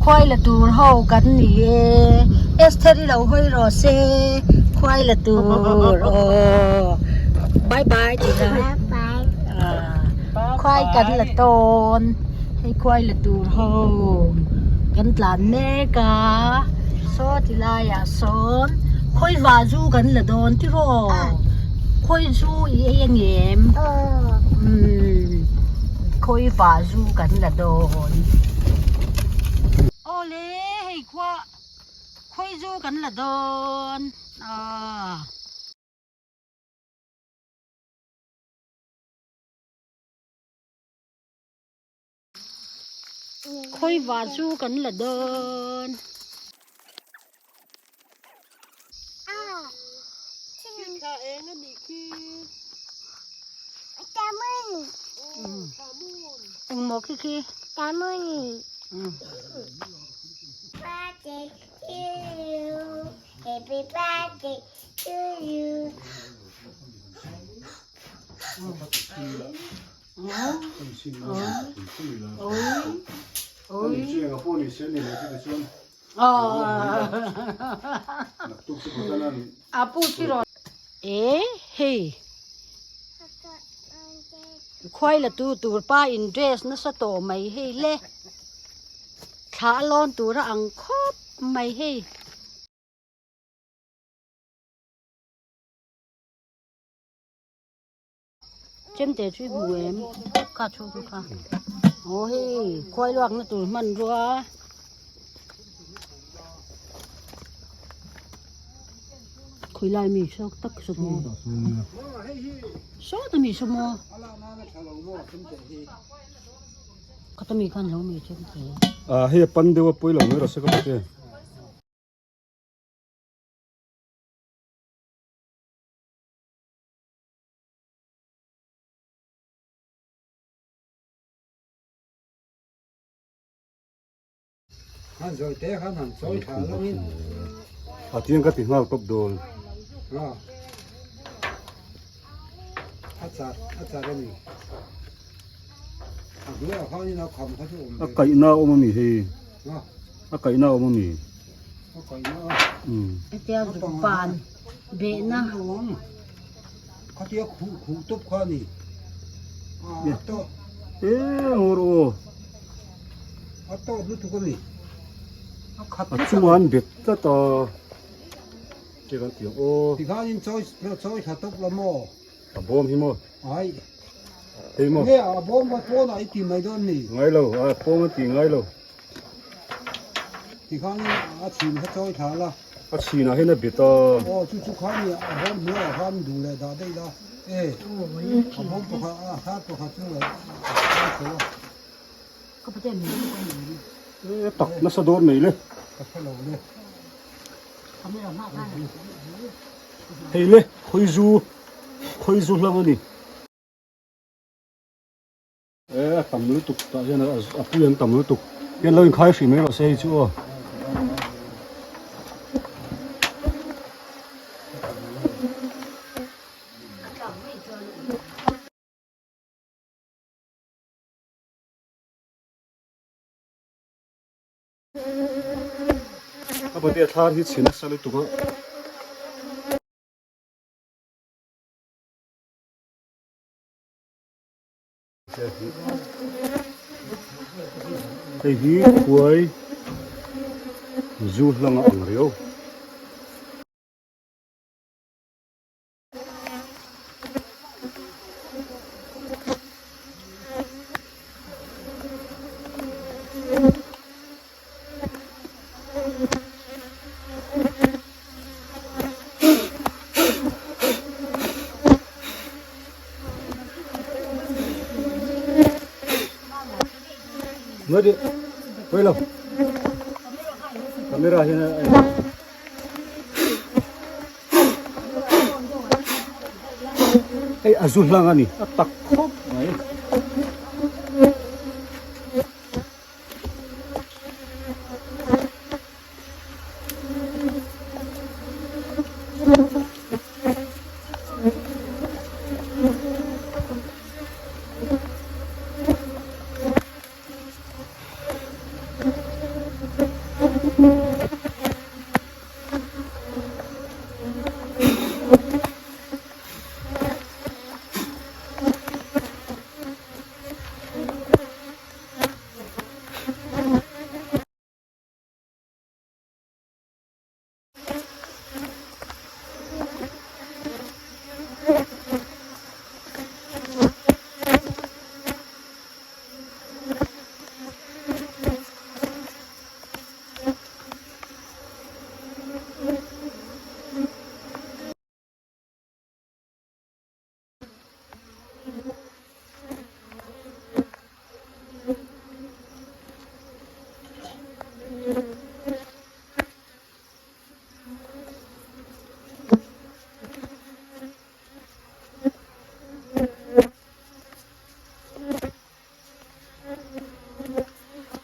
Khuai la tur ho kan ni e. Esther i lo hawi rawh se khuai la tur aw bye bye tih la khuai kan la tawn hei khuai la tur ho kan tlan mek a saw ti laiah sawn khawi vah zu kan la dawn tiraw khawi zu i ei angem umm khawi vah zu kan la dawn. Awle hei khua khawi zu kan la dawn aaa. Khawi va chu kan la dawn. Engmaw khi khi? Birthday to you. Happy birthday to you. A pu chu rawn e hei khuai la tu tur pa in dress nasa tawh mai hei le thla a lawn tur a ang khawp mai hei. Chemte chu i hmu em kha thu khu kha aw hei khuai luak na tur hmanrua khawi lai mi saw tak saw maw saw ta mi saw maw khata mi khan lo mi chemte a hei a pan deuh a pawi lo mai rawh se ka pate. A tiang ka ti nghal tawp dawn. A kaihna a awm a mi hei a kaihna a awm a mi. Hetia pan behna. Khatia khuh khuh tawp kha a ni. A tawt. E ngawr aw. A tawt lutuk a ni. A khat A chungah an bet tlat a. Che kan ti ang aw. Tikhanin chawi chawi thla tawp la maw? A bawm hi maw? Ai. Hei maw? Nge a bawm kha pawnah i ti mai dawn ni? Ngai lo, a pawm a ti ngai lo. Tikhanin a chhin kha chawi thla la. A chhinah hian a bet a. Aw chu chu kha nia a bawm hnuaiah khan duh leh dah daih la e a bawm pakhat a thar pakhat chu a chho a. Ka pate min ka ni. E tak nasa dawn mai le. Ka hre lo le. Hei le khawi zu khawi zu hlang a ni. E a tam lutuk tah hian a pui an tam lutuk hian lo inkhai hrih mai rawh se hei chu aw. A pate a thlar hi chhe nasa lutuk a. Hei hi khuai zu hlang a ang riau. Nói đi, quay lâu. Camera hian a Hei a zu hlang a ni, a tak khawp mai.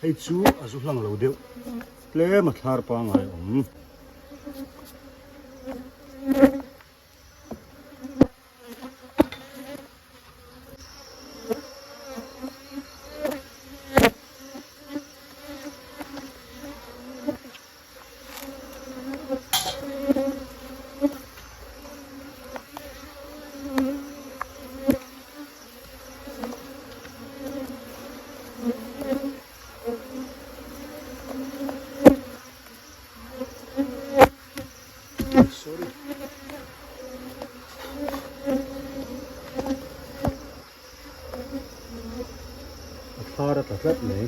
Hei chu a zu hlang lo deuh tlem a thlar pangai a awm. Sorry. A thlar a tla tlat mai.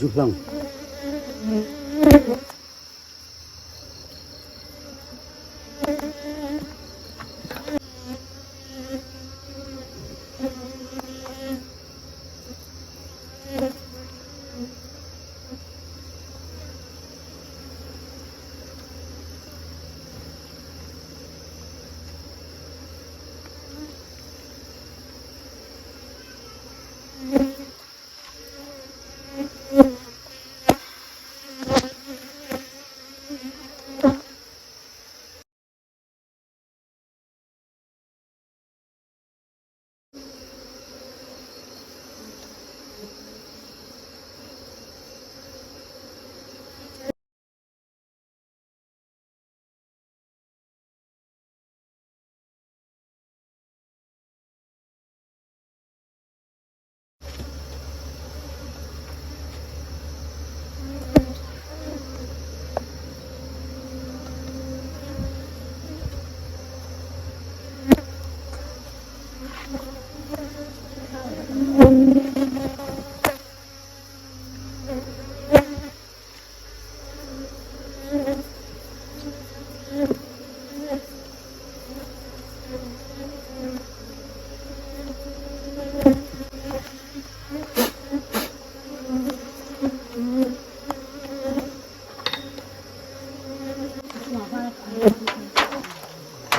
Zu hlang.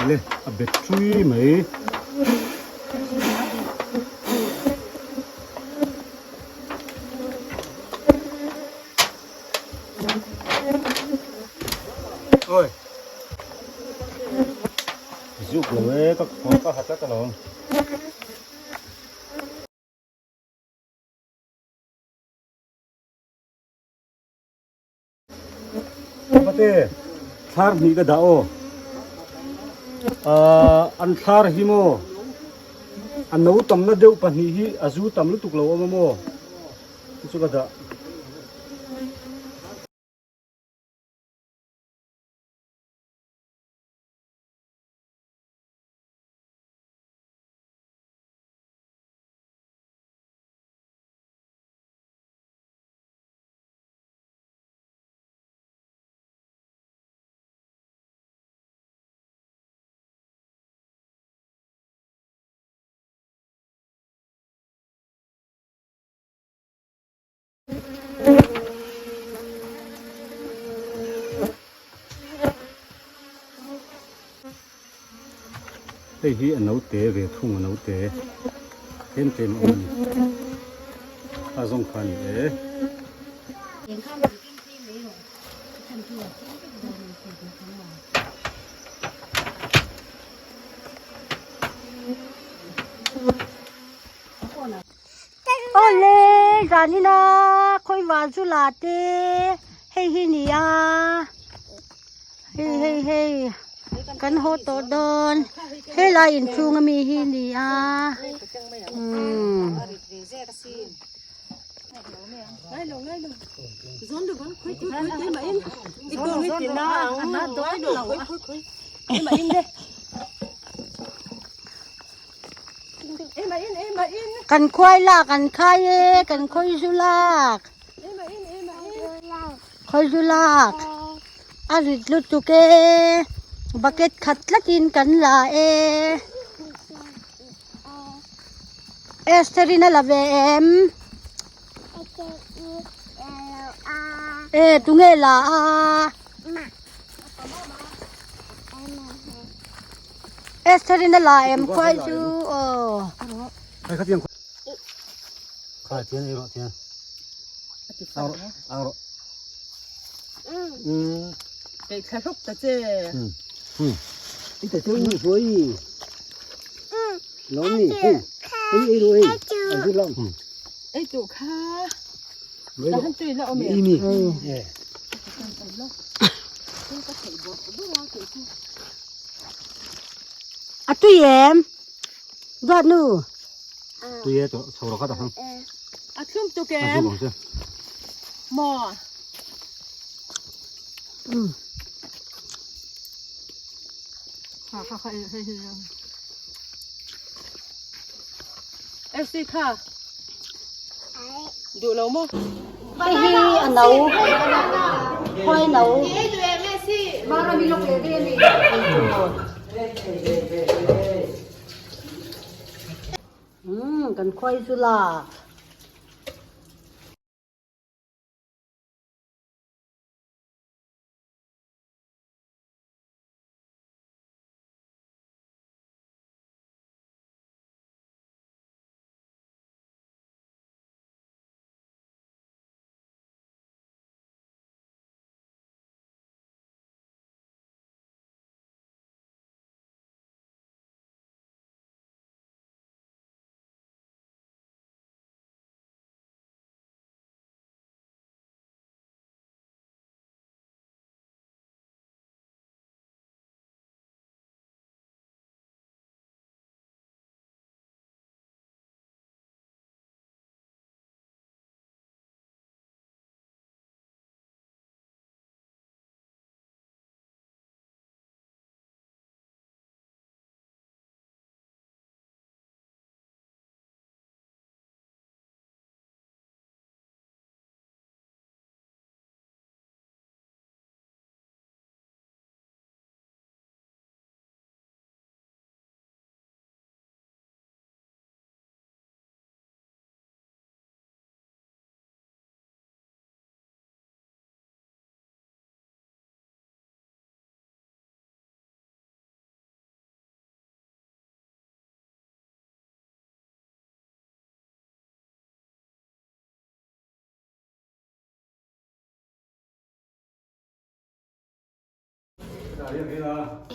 Le a bet tui mai. Oi. Zuk lo e ka ka ha tlat alawm. te thlar hnih ka dah aw ahh an thlar hi maw a no tamna deuh pahnih hi a zu tam lutuk lo awm a maw chu chu ka dah. Hei hi a naute ve thung a naute tlem tlem a awm a ni a zawng kha a ni e. Awle zanina khawiva chu la te hei hi nia hei hei hei kan haw tawh dawn helai inchhung ami hi nia umm. Kan khuai lak an khai e, kan khawi zu lak. Khawi zu lak. A rit lutuk e, bucket khat tlatin kan la e. Esther in a la ve em? E, tunge la a? Esther in a la em khuai chu aw. Khai kha tiang khai tiang ei rawh tiang. Ang rawh ang rawh. Um. Kei thla hluk ta che. Um. Um. I ta chu ni huai. Lo ni. Hei. Ei ei rawh ei. An zu lam. Ei tu kha. Ta han tui la awm em. Ni. Eh. A tui em? Duat nu. Tui e chho chho ro kha ta hang. A thlum tuk em? Maw. Um. Ha kha kha hei hei. Esi kha. Duh lo maw? Hei hi a no khuai no. Umm kan khuai chu lak.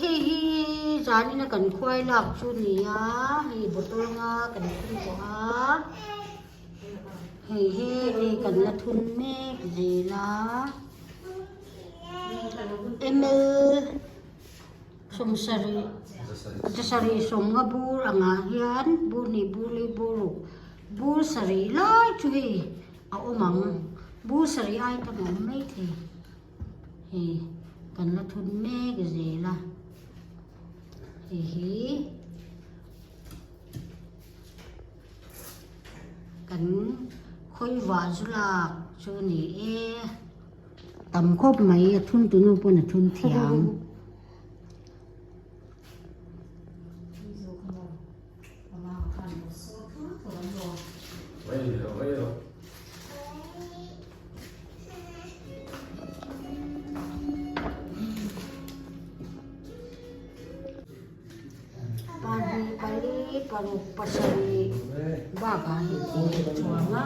Hei hi zanin a kan khuai lak chu ni a, hei bottle nga kan thun tawh a, hei he hei kan la thun mek zel a. Ml sawmsarih zasarih sawmnga bur angah hian bur hnih bur li bur ruk bur sarih lai chu hei a awm ang bur sarih ai tam a awm maithei hei kan la thun mek zel a hei hi. Kan khawivah zu lak chu ni e. Tam khawp mai a thun tunu pawn a thun thiam. Pahnih pali paruk pasarih bakah hi a chuang a.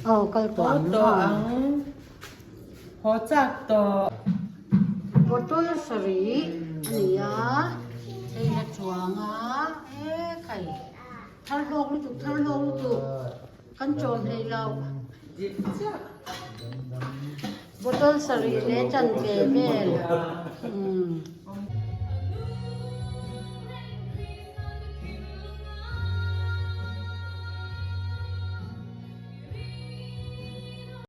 Aw kal tawh ang. Bottle sarih a ni a hei la chuang a e khai thar hlawk lutuk thar hlawk lutuk kan chawn hlei lo bottle sarih leh chanve vel umm.